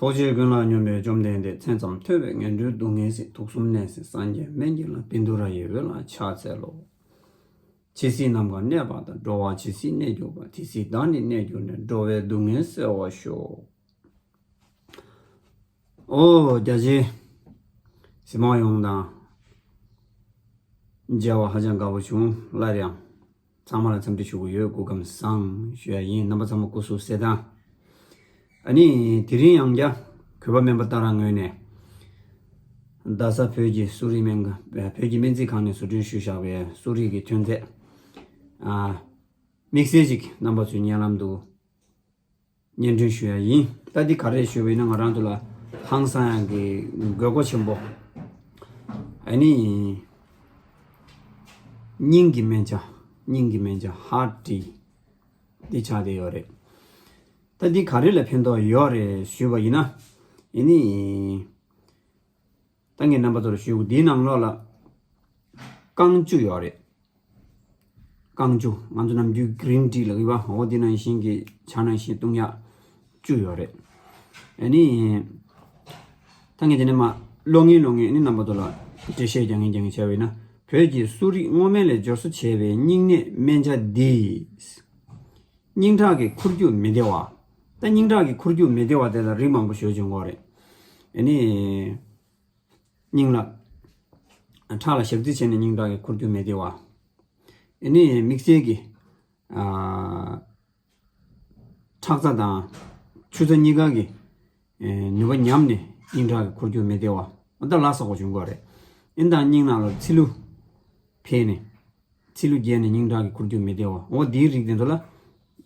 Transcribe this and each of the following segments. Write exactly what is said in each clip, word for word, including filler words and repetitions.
ཐུགས་རྗེ་ཀུན་ལ་སྙོམས་པའི་བཅོམ་ལྡན་འདས། མཚན་ཙམ་ཐོས་པས་ངན་འགྲོའི་སྡུག་བསྔལ་སེལ། དུག་གསུམ་ནད་སེལ་སངས་རྒྱས་སྨན་གྱི་བླ། བཻ་ཌཱུརྱ་ཡི་འོད་ལ་ཕྱག་འཚལ་ལོ། ཇི་སྲིད་ནམ་མཁའ་གནས་པ་དང་། འགྲོ་བ་ཇི་སྲིད་གནས་གྱུར་པ། དེ་སྲིད་བདག་ནི་གནས་གྱུར་ནས། འགྲོ་བའི་སྡུག་བསྔལ་སེལ་བར་ཤོག། ཨོ་རྒྱ་ཆེ་གཟིགས་མོ་ཡོངས་དང་མཇལ་བ་ཧ་ཅང་དགའ་པོ་བྱུང་། སླར་ཡང་ཚང་མ་ལ་འཚམས་འདྲི་ཞུ་གི་ཡོད། སྐུ་ཁམས་བཟང་ཞུ་ཡ་ཡིན། རྣམ་པ་ཚང་མ་སྐུ་གཟུགས་གསལ་ཐང་། ཨ་ནི་དེ་རིང་ཡང་བསྐྱར་གུས་པ་སྨན་པ་ཏཱ་ར་ངོས་ནས་རྡ་ས་བོད་ཀྱི་གསོ་རིག་སྨན་ཁང་། བོད་ཀྱི་སྨན་རྩིས་ཁང་ནས་བཟོ་སྐྲུན་ཞུས་བཞག་པའི་གསོ་རིག་གི་ཐོན་རྫས། ཨ། དམིགས་བསལ་ཅིག་རྣམ་པ་ཚོའི་སྙན་ལམ་དུ་སྙན་སྒྲོན་ཞུ་ཡ་ཡིན། ད་འདི་ག་རེ་ཞུ་བ་ཡིན་ན། ང་རང་ཚོ་ལ་ཧང་སང་ཡག་གི་དགོས་མཁོ་ཆེན་པོ། ཨ་ནི་སྙིང་གི་སྨན་ཆ། སྙིང་གི་སྨན་ཆ་ཧར་ཊི་འདི་ཆགས་བསྡད་ཡོད་རེད། ད་འདི་ག་རེ་ལ་ཕན་ཐོགས་ཡོད་རེད་ཞུས་པ་ཡིན་ན། ཨ་ནི་ད་ངས་རྣམ་པ་ཚོར་ཞུ། འདིའི་ནང་ལོགས་ལ་རྐང་བཅུ་ཡོད་རེད། རྐང་བཅུ། ང་ཚོ་ནམ་རྒྱུན་གི་རིན་ཊི་ལབ་ཡོད་པ། འོ་འདི་ནང་བཞིན་གྱི་ཇ་ནང་བཞིན་བཏུང་ཡག་བཅུ་ཡོད་རེད། ཨ་ནི་ད་ངས་དེ་ནས་མར་ཀློག་ངེས་ཀློག་ངེས་ཨ་ནི་རྣམ་པ་ཚོ་ལ་འགྲེལ་བཤད་རྒྱག་ངེས་རྒྱག་ངེས་བྱས་པ་ཡིན་ན། བོད་ཀྱི་གསོ་རིག་སྔོན་མ་ལས་སྦྱོར་བཟོ་བྱས་པའི་སྙིང་ནད་སྨན་ཆ་འདི། སྙིང་ཁྲག་གི་འཁོར་རྒྱུག་མི་བདེ་བ། ད་སྙིང་ཁྲག་གི་འཁོར་རྒྱུག་མི་བདེ་བ་དེ་ལ་རིགས་མང་པོ་ཞེ་པོ་ཅིག་ཡོང་གི་ཡོད་རེད། ཨ་ནི་སྙིང་ལ། ཁྲག་ལ་ཞག་རྩི་བྱས་ནས་སྙིང་ཁྲག་གི་འཁོར་རྒྱུག་མི་བདེ་བ། ཨ་ནི་དམིགས་བསལ་གྱི་ཨ་ཁྲག་རྩ་དང་ཆུ་རྩ་གཉིས་ཀ་གི་ཨེ་ནུས་པ་ཉམས་ནས་སྙིང་ཁྲག་གི་འཁོར་རྒྱུག་མི་བདེ་བ། ཨ་ད་ལ་སོགས་པ་བྱུང་གི་ཡོད་རེད། ཨ་ནི་ད་སྙིང་ནང་ལ་ཚིལ་ལུ་འཕེལ་ནས། ཚིལ་ལུ་རྒྱས་ནས་སྙིང་ཁྲག་གི་འཁོར་རྒྱུག་མི་བདེ་བ། འོ་འདིའི་རིགས་དེ་ཚོ་ལ་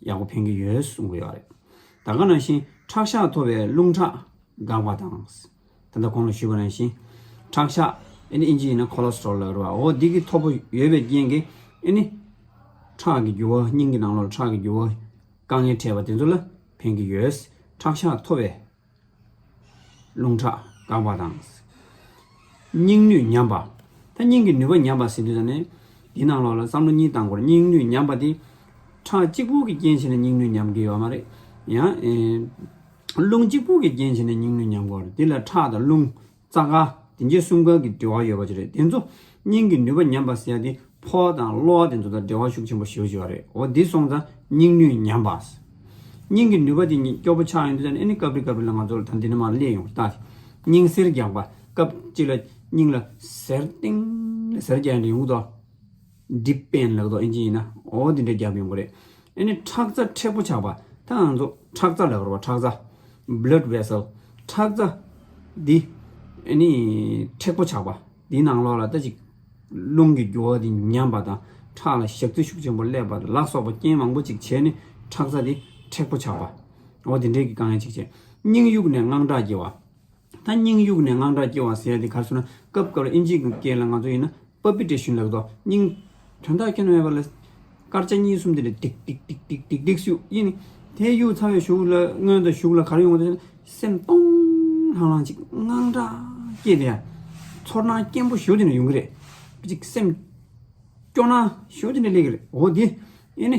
ཡག་པོ་ཕན་གྱི་ཡོད་གསུང་གི་ཡོད་རེད། ད་ག་ནང་བཞིན་ཁྲག་ཤ་མཐོ་བའི་རླུང་ཁྲག་འགག་པ་དང་། ད་ལྟ་གོང་ལ་ཞུས་པ་ནང་བཞིན་ཁྲག་ཤ། ཨ་ནི་ཨིན་ཇི་ཡིན་ན་ཁོ་ལེ་སི་ཊོ་རོལ་ལབ་རེད་པ། འོ་འདི་གི་མཐོ་པོ་ཡོད་པའི་རྐྱེན་གྱིས་ཨ་ནི་ཁྲག་གི་རྒྱུ་བ། སྙིང་གི་ནང་ལོགས་ཁྲག་གི་རྒྱུ་བ་དཀའ་ངལ་འཕྲད་པ་དེ་ཚོ་ལ་ཕན་གྱི་ཡོད། ཁྲག་ཤ་མཐོ་བའི་རླུང་ཁྲག་འགག་པ་དང་། སྙིང་ནུས་ཉམས་པ། ད་སྙིང་གི་ནུས་པ་ཉམས་པ་ཟེར་དུས་ཙམ་ནས། འདི་ནང་ལོགས་ལ་བསམ་བློ་གཉིས་བཏང་དགོས་རེད། སྙིང་ནུས་ཉམས་པ་དེ་ཁྲག་གཅིག་པུ་གི་རྐྱེན་བྱས་ནས་སྙིང་ནུས་ཉམས་ཀྱི་ཡོད་མ་རེད། ཡང་ཨེ་རླུང་གཅིག་པུ་གི་རྐྱེན་བྱས་ནས་སྙིང་ནུས་ཉམས་དགོས་རེད། འདི་ལ་ཁྲག་དང་རླུང་། རྩ་འགག་དེ་འདྲའི་གསུམ་ཀ་གི་འབྲེལ་བ་ཡོད་པ་ཅིག་རེད། དེ་ཚོ་སྙིང་གི་ནུས་པ་ཉམས་པ་ཟེར་ཡ་དེ་ཕོ་དང་གློ་བ་དེ་ཚོ་དང་འབྲེལ་བ་ཤུགས་ཆེན་པོ་ཞེ་པོ་ཅིག་ཡོད་རེད། འོ་འདི་སོང་ཙང་སྙིང་ནུས་ཉམས་པ། སྙིང་གི་ནུས་པ་དེ་སྐྱོ་པོ་ཆགས་ཡོང་དུས་ཙམ་ནས་ཨ་ནི་སྐབས་རེ་སྐབས་རེ་ལ་ང་ཚོར་ད་འདི་ནས་མར་སླེབས་ཡོང་། ད་སྙིང་གཟེར་རྒྱག་པ། སྐབས་གཅིག་ལ་སྙིང་ལ་གཟེར་ཏིང་ལ་གཟེར་རྒྱག་ཡ་འདྲ་ཡོང་གི་འདུག་ཌིབ་པེན་ལབ་ཀྱི་འདུག་ཨིན་ཇི་ཡིན་ན། འོ་འདི་འདྲ་རྒྱག་ཡོང་གི་རེད། ཨ་ནི་ཁྲག་རྩ་མཁྲེགས་པོ་ཆགས་པ། ད་ང་ཚོ་ཁྲག་རྩ་ལབ་ཀྱི་རེད་པ། ཁྲག་རྩ། blood vessel། ཁྲག་རྩ་འདི་ཨ་ནི་མཁྲེགས་པོ་ཆགས་པ། འདིའི་ནང་ལོགས་ལ་ད་ཅིག་རླུང་གི་རྒྱུ་བ་འདི་ཉམས་པ་དང་། ཁྲག་ལ་ཞག་རྩི་ཤུགས་ཆེན་པོ་སླེབས་པ་དང་ལ་སོགས་པ་རྐྱེན་མང་པོ་ཅིག་བྱས་ནས་ཁྲག་རྩ་འདི་མཁྲེགས་པོ་ཆགས་པ། འོ་དེ་འདྲའི་གི་དཀའ་ངལ་ཅིག་བྱས། སྙིང་གཡུག་ནས་དངངས་སྐྲག་སྐྱེ་བ། ད་སྙིང་གཡུག་ནས་དངངས་སྐྲག་སྐྱེ་བ་ཟེར་ཡ་དེ་ག་རེ་ཟེར་ན། སྐབས་སྐབས་ལ་ཨིན་ཇིའི་སྐད་ལ་ང་ཚོ་ཡིན་ན་པལ་པི་ཊེ་ཤན་ལབ་ཀྱི་འདུག་སྙིང་དོན་དག་ཁྱོན་ནས་མེད་པ་ལ་སྐར་ཆ་གཉིས་གསུམ་དེ་འདྲ་ཏིག་ཏིག་ཏིག་ཏིག་ཏིག་ཏིག་གཡུག་ཡིན། དེ་གཡུག་ཚར་བའི་གཞུག་ལ་སྔོན་དང་གཞུག་ལ་ག་རེ་ཡོང་གི་འདུག་ཟེར་ན། སེམས་སྟོང་ལྷང་ལྷང་ཅིག་དངངས་སྐྲག་སྐྱེས་ཏེ་ཡ། ཚོར་སྣང་སྐྱེན་པོ་ཞེ་པོ་དེ་འདྲ་ཡོང་གི་རེད། ཅིག་སེམས་སྐྱོ་སྣང་ཞེ་པོ་དེ་འདྲ་སླེབས་ཀྱི་རེད། འོ་དེ་ཨེ་ནི།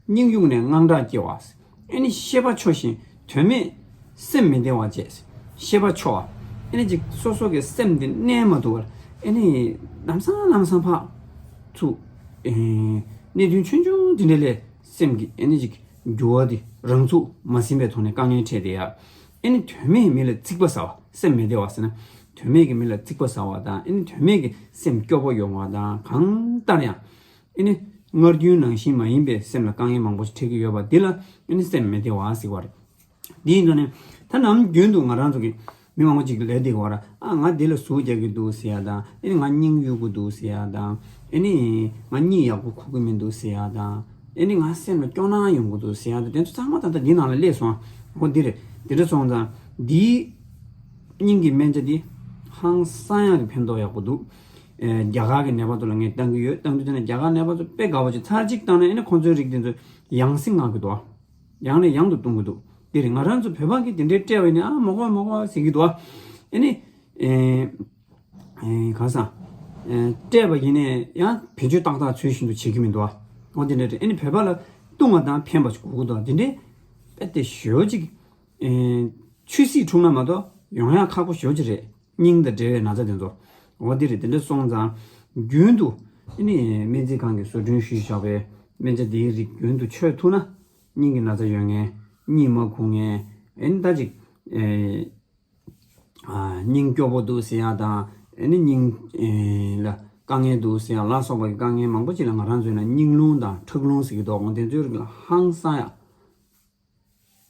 སྙིང་གཡུག་ནས་དངངས་སྐྲག་སྐྱེ་བ། ཨེ་ནི་ཤེས་པ་འཆོར་ཞིང་དོན་མེད་སེམས་མི་བདེ་བ་བཅས། ཤེས་པ་འཆོར་བ། ཨེ་ནི་ཅིག་སོ་སོ་གི་སེམས་འདི་གནས་མ་ཐུབ་པར་ཨེ་ནི་ལམ་སང་ལམ་སང་ཕར་ཚུར། ཨེ་གནད་དོན་ཆུང་ཆུང་འདི་འདྲ་ལས་སེམས་ཀྱི་ཨེ་ནི་ཅིག་འགྱུར་བ་འདི་རང་ཚུགས་མ་ཟིན་པའི་ཐོག་ནས་དཀའ་ངལ་འཕྲད་དེ་ཡ། ཨེ་ནི་དོན་མེད་མི་ལ་ཚིག་པ་ཟ་བ། སེམས་མི་བདེ་བ་ཟེར་ན། དོན་མེད་ཀྱི་མི་ལ་ཚིག་པ་ཟ་བ་དང་། ཨེ་ནི་དོན་མེད་ཀྱི་སེམས་སྐྱོ་པོ་ཡོང་བ་དང་། གང་ལྟར་ཡང་། ཨེ་ནི། སྔར་རྒྱུན་ནང་བཞིན་མ་ཡིན་པའི་སེམས་ལ་དཀའ་ངལ་མང་པོ་ཞིག་འཕྲད་ཀྱི་ཡོད་པ་འདི་ལ་ཨེ་ནི་སེམས་མི་བདེ་བ་ཟེར་བ་རེད། འདི་ཡིན་དུས་ནི། ད་ནམ་རྒྱུན་དུ་ང་རང་ཚོ་གི་མི་མང་པོ་ཅིག་ལས་འདི་གི་བར་ཨ་ང་འདི་ལ་ཟུག་རྒྱག་གི་འདུག་ཟེར་ཡ་དང་། ཨེ་ནི་ང་སྙིང་གཡུག་གི་འདུག་ཟེར་ཡ་དང་། ཨེ་ནི་ང་གཉིད་ཡག་པོ་ཁུག་གི་མི་འདུག་ཟེར་ཡ་དང་། ཨེ་ནི་ང་སེམས་ལ་སྐྱོ་སྣང་ཡོང་གི་འདུག་ཟེར་ཡ་དང་། དེ་ཚོ་ཚང་མ་ད་ལྟ་འདི་ནང་ལ་སླེབས་སོང་། ཨ་འོ་འདི་རེད། འདི་འདྲ་སོང་ཙང་འདིའི་སྙིང་གི་སྨན་ཆ་འདི་ཧང་སང་ཡག་གི་ཕན་ཐོགས་ཡག་པོ་འདུག་ཨེ་རྒྱ་གར་གྱི་ནད་པ་ཚོ་ལ་ངས་བཏང་གི་ཡོད། བཏང་དུས་དེ་ནས་རྒྱ་གར་ནད་པ་ཚོ་དཔེ་དགའ་བོ་བྱས། ཚར་གཅིག་བཏང་ན་ཨེ་ནི་ཁོང་ཚོའི་རིགས་དེ་ཚོ་ཡང་སེ་མངགས་ཀྱི་འདུག་ཡང་ནས་ཡང་དུ་གཏོང་གི་འདུག་དེ་རེད། ང་རང་ཚོ་བོད་པ་གིས་དེ་འདྲའི་སྤྲད་པ་ཡིན་ན་ཨ་མ་གོ་མ་གོ་ཟེར་གྱི་འདུག་ཨེ་ནི་ཨེ་ཨེ་གང་ཟག་ཨེ་སྤྲད་པ་ཡིན་ནས་ཡང་བེད་སྤྱོད་ཏག་ཏག་ཚུལ་བཞིན་དུ་བྱེད་ཀྱི་མི་འདུག་འོ་དེ་འདྲ་རེད། ཨེ་ནི་བོད་པ་ལ་བཏུང་བ་དང་ཕན་པ་ཞིག་དགོས་ཀྱི་འདུག་དེ་འདྲའི་དཔེ་དེ་ཞོལ་ཅིག་ཨེ་ ཆུད་ཟོས་འཁྲུངས་ན་མ་གཏོགས་ཡོང་ཡག་ཁག་པོ་ཞེ་པོ་ཅིག་རེད། སྙིང་དང་འབྲེལ་བའི་ན་ཚ་དེ་ཚོ། འོ་འདི་རེད། དེ་འདྲ་སོང་ཙང་རྒྱུན་དུ་ཨ་ནི་སྨན་རྩིས་ཁང་གིས་བཟོ་སྐྲུན་ཞུས་བཞག་པའི་སྨན་ཆ་དེའི་རིགས་རྒྱུན་དུ་མཆོད་ཐུབ་ན། སྙིང་གི་ན་ཚ་ཡོད་མཁན། གཉིད་མ་ཁུག་མཁན། ཨ་ནི་ད་ཅིག་ཨེ། ཨ། སྙིང་སྐྱོ་པོ་འདུག་ཟེར་ཡག་དང་། ཨ་ནི་སྙིང་། ཨེ། ལ་དཀའ་ངལ་འདུག་ཟེར་ཡག་ལ་སོགས་པ་གི་དཀའ་ངལ་མང་པོ་ཅིག་ལ་ང་རང་ཚོའི་ནང་སྙིང་རླུང་དང་ཁྲག་རླུང་ཟེར་གྱི་འདུག་འོ་དེ་ཚོའི་རིགས་ལ་ཧང་སང་ཡག་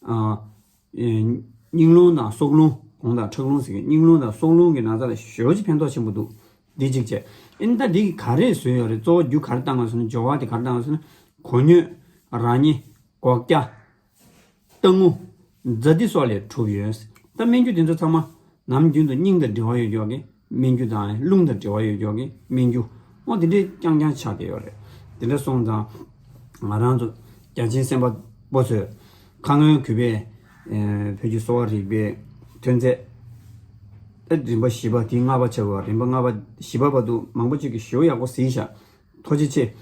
ཨ། ཨེ། སྙིང་རླུང་དང་སྲོག་རླུང་། གོང་དང་ཁྲག་རླུང་ཟེར་གྱི། སྙིང་རླུང་དང་སྲོག་རླུང་གི་ན་ཚ་ལ་ཞེ་པོ་ཅིག་ཕན་ཐོགས་ཆེན་པོ་འདུག་འདི་གཅིག་བྱས། ཨ་ནི་ད་འདི་གི་ག་རེ་བཟོས་ཡོད་རེད། གཙོ་བོ་རྒྱུ་ག་རེ་བཏང་ཡོད་ཟེར་ན། སྦྱོར་བ་དེ་ག་རེ་བཏང་ཡོད་ཟེར་ན། གོ་སྙོད། ར་ཉེ། སྒོག་སྐྱ། རྟ་ངུ། ཛ་ཏི་སོགས་ལས་གྲུབ་ཡོད། ད་སྨན་རྒྱུ་དེ་ཚོ་ཚང་མ་ནམ་རྒྱུན་དུ་སྙིང་དང་འབྲེལ་བ་ཡོད་ཀྱོག་གི་སྨན་རྒྱུ་དང་། རླུང་དང་འབྲེལ་བ་ཡོད་ཀྱོག་གི་སྨན་རྒྱུ། འོ་དེ་འདྲའི་རྐྱང་རྐྱང་ཆགས་བསྡད་ཡོད་རེད། དེ་འདྲ་སོང་ཙང་ང་རང་ཚོ་རྒྱལ་ཆེན་སེམས་དཔའ་པོ་ཚོས་ཁ་སྔོན་གུས་པས། ཨེ། བོད་ཀྱི་གསོ་བ་རིག་པའི་ཐོན་རྫས། ཨེ། རིམ་པ་བཞི་པ། དེ་ལྔ་པ་ཆགས་པ། རིམ་པ་ལྔ་པ་བཞི་པ་བར་དུ་མང་པོ་ཅིག་གིས་ཞེ་པོ་ཡག་པོ་གཟིགས་ཤག་ཐུགས་རྗེ་ཆེ།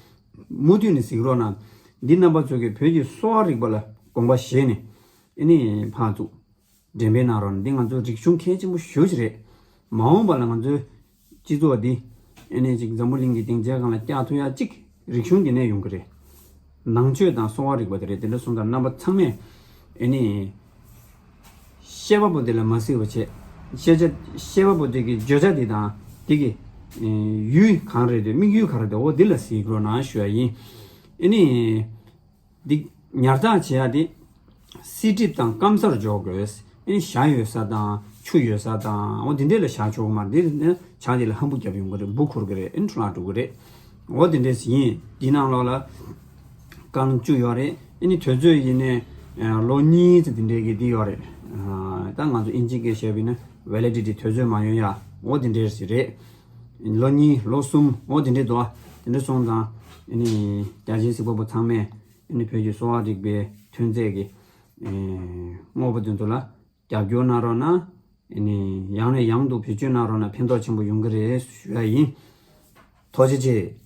མུ་མཐུད་ནས་གཟིགས་རོགས་གནང་། འདི་རྣམ་པ་ཚོ་གིས་བོད་ཀྱི་གསོ་བ་རིག་པ་ལ་དགོངས་པ་བཞེས་ནས། ཨ་ནི་ཕར་ཚུར་འགྲེམས་སྤེལ་གནང་རོགས་གནང་། འདི་ང་ཚོའི་རིག་གཞུང་གལ་ཆེན་པོ་ཞེ་པོ་ཅིག་རེད། མ་འོངས་པ་ལ་ང་ཚོའི་སྤྱི་ཚོགས་འདི་ཨ་ནི་ཅིག་འཛམ་བུ་གླིང་གི་སྡིངས་ཆའི་སྒང་ལ་བཀྱག་ཐུབ་ཡག་ཅིག་རིག་གཞུང་འདི་ནས་ཡོང་གི་རེད། ནང་ཆོས་དང་གསོ་བ་རིག་པ་དེ་རེད། དེ་འདྲ་སོང་ཙང་རྣམ་པ་ཚང་མས་ཨ་ནི་བཤད་པ་པོ་དེ་ལ་མ་གཟིགས་པ་བྱས། བཤད་བྱ། བཤད་པ་པོ་དེ་གི་བརྗོད་བྱ་དེ་དང་དེ་གི་ཡུལ་གང་རེད་དེ། དམིགས་ཡུལ་ག་རེ་རེད། འོ་དེ་ལ་གཟིགས་རོགས་གནང་ཞུ་ཡ་ཡིན། ཨ་ནི། འདི་ཉར་ཚགས་བྱེད་ཡ་དེ་བསིལ་གྲིབ་དང་སྐམ་སར་འཇོག་དགོས། ཨ་ནི་ཞག་ཡོད་ས་དང་ཆུ་ཡོད་ས་དང་། འོ་དེ་འདྲས་ལ་བཞག་ཆོག་གི་མ་རེད། དེ་ནི་ཇ་དེ་ལ་ཧམ་པ་བརྒྱབ་ཡོང་གི་རེད། འབུ་འཁོར་གི་རེད། ཨ་ནི་འཁྲུ་ལག་འགྲོ་གི་རེད། འོ་དེ་འདྲས་ཡིན། འདི་ནང་ལོགས་ལ་རྐང་བཅུ་ཡོད་རེད། ཨ་ནི་དུས་ཚོད་ཡིན་ནའི་ལོ་གཉིས་ཙམ་དེ་འདྲས་ཀྱི་འདི་ཡོད་རེད། ད་ང་ཚོ་ཨིན་ཇི་སྐད་བཤད་པ་ཡིན་ན་ཝེ་ལི་ཌི་ཊི། དུས་ཚོད་མ་ཡོང་ཡ། འོ་དེ་འདྲས་ཞིག་རེད། ལོ་གཉིས་ལོ་གསུམ་འོ་དེ་འདྲས་འདུག་དེ་འདྲས་སོང་ཙང་ཨ་ནི་རྒྱལ་ཆེན་གཟིགས་པ་པོ་ཚང་མས་ཨ་ནི་བོད་ཀྱི་གསོ་བ་རིག་པའི་ཐོན་རྫས་ཀྱི་ཨེ། དངོས་པོ་དེ་ཚོ་ལ་རྒྱབ་སྐྱོར་གནང་རོགས་གནང་། ཨ་ནི་ཡང་ནས་ཡང་དུ་བེད་སྤྱོད་གནང་རོགས་གནང་། ཕན་ཐོགས་ཆེན་པོ་ཡོང་གི་རེད་ཞུ་ཡ་ཡིན། ཐུགས་རྗེ་ཆེ།